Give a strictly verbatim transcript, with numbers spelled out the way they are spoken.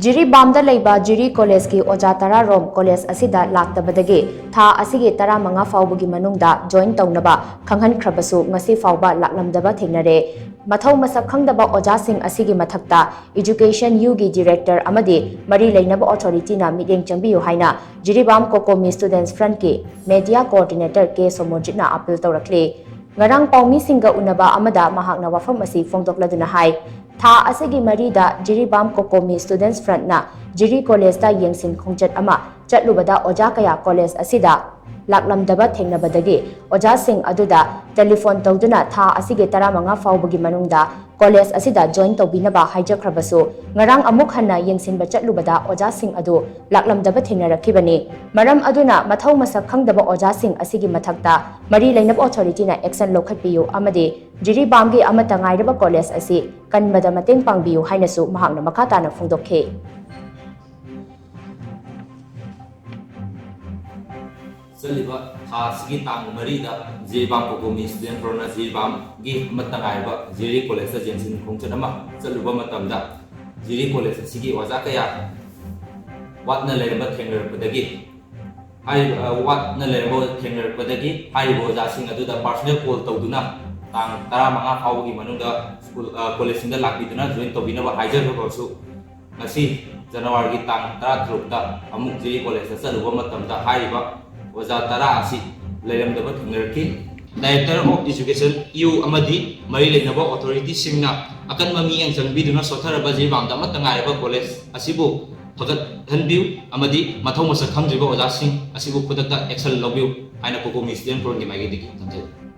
ꯖꯤꯔꯤꯕꯥꯝꯗ ꯂꯩꯕ ꯖꯤꯔꯤ ꯀꯣꯂꯦꯖꯀꯤ ꯑꯣꯖꯥ ꯇꯔꯥꯔꯣꯝ ꯀꯣꯂꯦꯖ ꯑꯁꯤꯗ ꯂꯥꯛꯇꯕꯗꯒꯤ ꯊꯥ ꯑꯁꯤꯒꯤ ꯇꯔꯥꯃꯉꯥ ꯐꯥꯎꯕꯒꯤ ꯃꯅꯨꯡꯗ ꯖꯣꯏꯟ ꯇꯧꯅꯕ ꯈꯪꯍꯟꯈ꯭ꯔꯕꯁꯨ ꯉꯁꯤ ꯐꯥꯎꯕ ꯂꯥꯛꯂꯝꯗꯕ ꯊꯦꯡꯅꯔꯦ꯫ ꯃꯊꯧ ꯃꯁꯛ ꯈꯪꯗꯕ ꯑꯣꯖꯥꯁꯤꯡ ꯑꯁꯤꯒꯤ ꯃꯊꯛꯇ ꯏꯖꯨꯀꯦꯁꯟ ꯌꯨꯒꯤ ꯗꯤꯔꯦꯛꯇꯔ ꯑꯃꯗꯤ ꯃꯔꯤ ꯂꯩꯅꯕ ꯑꯣꯊꯣꯔꯤꯇꯤꯅ ꯃꯤꯠꯌꯦꯡ ꯆꯪꯕꯤꯌꯨ ꯍꯥꯏꯅ ꯖꯤꯔꯤꯕꯥꯝ ꯀꯣꯀꯣꯃꯤ ꯁ꯭ꯇꯨꯗꯦꯟꯠꯁ ꯐ꯭ꯔꯟꯠꯀꯤ ꯃꯦꯗꯤꯌꯥ ꯀꯣꯑꯣꯔꯗꯤꯅꯦꯇꯔ ꯀꯦ ꯁꯣꯃꯣꯔꯖꯤꯠꯅ ꯑꯄꯤꯜ ꯇꯧꯔꯛꯂꯤ꯫ ꯉꯔꯥꯡ ꯄꯥꯎꯃꯤꯁꯤꯡꯒ ꯎꯅꯕ ꯑꯃꯗ ꯃꯍꯥꯛꯅ ꯋꯥꯐꯝ ꯑꯁꯤ ꯐꯣꯡꯗꯣꯛꯂꯗꯨꯅ ꯍꯥꯏ, ꯊꯥ ꯑꯁꯤꯒꯤ ꯃꯔꯤꯗ ꯖꯤꯔꯤꯕꯥꯝ ꯀꯣꯀꯣꯃꯤ ꯁ꯭ꯇꯨꯗꯦꯟꯠꯁ ꯐ꯭ꯔꯟꯠꯅ ꯖꯤꯔꯤ ꯀꯣꯂꯦꯖꯇ ꯌꯦꯡꯁꯤꯟ ꯈꯣꯡꯆꯠ ꯑꯃ ꯆꯠꯂꯨꯕꯗ ꯑꯣꯖꯥ ꯀꯌꯥ ꯀꯣꯂꯦꯖ ꯑꯁꯤꯗ ꯂꯥꯛꯂꯝꯗꯕ ꯊꯦꯡꯅꯕꯗꯒꯤ ꯑꯣꯖꯥꯁꯤꯡ ꯑꯗꯨꯗ ꯇꯦꯂꯤꯐꯣꯟ ꯇꯧꯗꯨꯅ ꯊꯥ ꯑꯁꯤꯒꯤ ꯇꯔꯥꯃꯉꯥ ꯐꯥꯎꯕꯒꯤ ꯃꯅꯨꯡꯗ ꯀꯣꯂꯦꯖ ꯑꯁꯤꯗ ꯖꯣꯏꯟ ꯇꯧꯕꯤꯅꯕ ꯍꯥꯏꯖꯈ꯭ꯔꯕꯁꯨ, ꯉꯔꯥꯡ ꯑꯃꯨꯛ ꯍꯟꯅ ꯌꯦꯡꯁꯤꯟꯕ ꯆꯠꯂꯨꯕꯗ ꯑꯣꯖꯥꯁꯤꯡ ꯑꯗꯨ ꯂꯥꯛꯂꯝꯗꯕ ꯊꯦꯡꯅꯔꯛꯈꯤꯕꯅꯤ꯫ ꯃꯔꯝ ꯑꯗꯨꯅ ꯃꯊꯧ ꯃꯁꯛ ꯈꯪꯗꯕ ꯑꯣꯖꯥꯁꯤꯡ ꯑꯁꯤꯒꯤ ꯃꯊꯛꯇ ꯃꯔꯤ ꯂꯩꯅꯕ ꯑꯣꯊꯣꯔꯤꯇꯤꯅ ꯑꯦꯛꯁꯟ ꯂꯧꯈꯠꯄꯤꯌꯨ ꯑꯃꯗꯤ ꯖꯤꯔꯤꯕꯥꯝꯒꯤ ꯑꯃꯠꯇ ꯉꯥꯏꯔꯕ ꯀꯣꯂꯦꯖ ꯑꯁꯤ ꯀꯟꯕꯗ ꯃꯇꯦꯡ ꯄꯥꯡꯕꯤꯌꯨ ꯍꯥꯏꯅꯁꯨ ꯃꯍꯥꯛꯅ ꯃꯈꯥ ꯇꯥꯅ ꯐꯣꯡꯗꯣꯛꯈꯤ꯫ ꯆꯠꯂꯤꯕ ꯊꯥ ꯑꯁꯤꯒꯤ ꯇꯥꯡ ꯃꯔꯤꯗ ꯖꯤꯔꯤꯕꯥꯝ ꯀꯣꯀꯣꯃꯤ ꯁ꯭ꯇꯨꯗꯦꯟꯠ ꯐ꯭ꯔꯟꯠꯅ ꯖꯤꯔꯤꯕꯥꯝꯒꯤ ꯑꯃꯠꯇ ꯉꯥꯏꯔꯕ ꯖꯤꯔꯤ ꯀꯣꯂꯦꯖꯇ ꯌꯦꯡꯁꯤꯟ ꯈꯣꯡꯆꯠ ꯑꯃ ꯆꯠꯂꯨꯕ ꯃꯇꯝꯗ ꯖꯤꯔꯤ ꯀꯣꯂꯦꯖ ꯑꯁꯤꯒꯤ ꯑꯣꯖꯥ ꯀꯌꯥ ꯋꯥꯠꯅ ꯂꯩꯔꯝꯕ ꯊꯦꯡꯅꯔꯛꯄꯗꯒꯤ ꯍꯥꯏꯔꯤꯕ, ꯑ, ꯋꯥꯠꯅ ꯂꯩꯔꯝꯕ ꯊꯦꯡꯅꯔꯛꯄꯗꯒꯤ ꯍꯥꯏꯔꯤꯕ ꯑꯣꯖꯥꯁꯤꯡ ꯑꯗꯨꯗ ꯄꯥꯔꯁꯣꯅꯦꯜ ꯀꯣꯜ ꯇꯧꯗꯨꯅ ꯇꯥꯡ ꯇꯔꯥꯃꯉꯥ ꯐꯥꯎꯕꯒꯤ ꯃꯅꯨꯡꯗ ꯁ꯭ꯀꯨꯜ, ꯑ, ꯀꯣꯂꯦꯖꯁꯤꯡꯗ ꯂꯥꯛꯄꯤꯗꯨꯅ ꯖꯣꯏꯟ ꯇꯧꯕꯤꯅꯕ ꯍꯥꯏꯖꯈ꯭ꯔꯕꯁꯨ, ꯉꯁꯤ ꯖꯅꯋꯥꯔꯤꯒꯤ ꯇꯥꯡ ꯇꯔꯥꯇꯔꯨꯛꯇ ꯑꯃꯨꯛ ꯖꯤꯔꯤ ꯀꯣꯂꯦꯖꯇ ꯆꯠꯂꯨꯕ ꯃꯇꯝꯗ ꯍꯥꯏꯔꯤꯕ ꯑꯣꯖꯥ ꯇꯔꯥ ꯑꯁꯤ ꯂꯩꯔꯝꯗꯕ ꯊꯦꯡꯅꯔꯛꯈꯤ꯫ Director of Education ꯌꯨ ꯑꯃꯗꯤ ꯃꯔꯤ ꯂꯩꯅꯕ ꯑꯣꯊꯣꯔꯤꯇꯤꯁꯤꯡꯅ ꯑꯀꯟꯕ ꯃꯤꯠꯌꯦꯡ ꯆꯪꯕꯤꯗꯨꯅ ꯁꯣꯠꯊꯔꯕ ꯖꯤꯔꯤꯕꯥꯝꯗ ꯑꯃꯠꯇ ꯉꯥꯏꯔꯕ ꯀꯣꯂꯦꯖ ꯑꯁꯤꯕꯨ ꯐꯒꯠꯍꯟꯕꯤꯌꯨ ꯑꯃꯗꯤ ꯃꯊꯧ ꯃꯁꯛ ꯈꯪꯗ꯭ꯔꯤꯕ ꯑꯣꯖꯥꯁꯤꯡ ꯑꯁꯤꯕꯨ ꯈꯨꯗꯛꯇ ꯑꯦꯛꯁꯟ ꯂꯧꯕꯤꯌꯨ ꯍꯥꯏꯅ ꯀꯣꯀꯣꯃꯤ ꯁ꯭ꯇꯨꯗꯦꯟꯠ ꯐ꯭ꯔꯟꯠꯀꯤ ꯃꯥꯏꯀꯩꯗꯒꯤ ꯊꯝꯖꯔꯤ꯫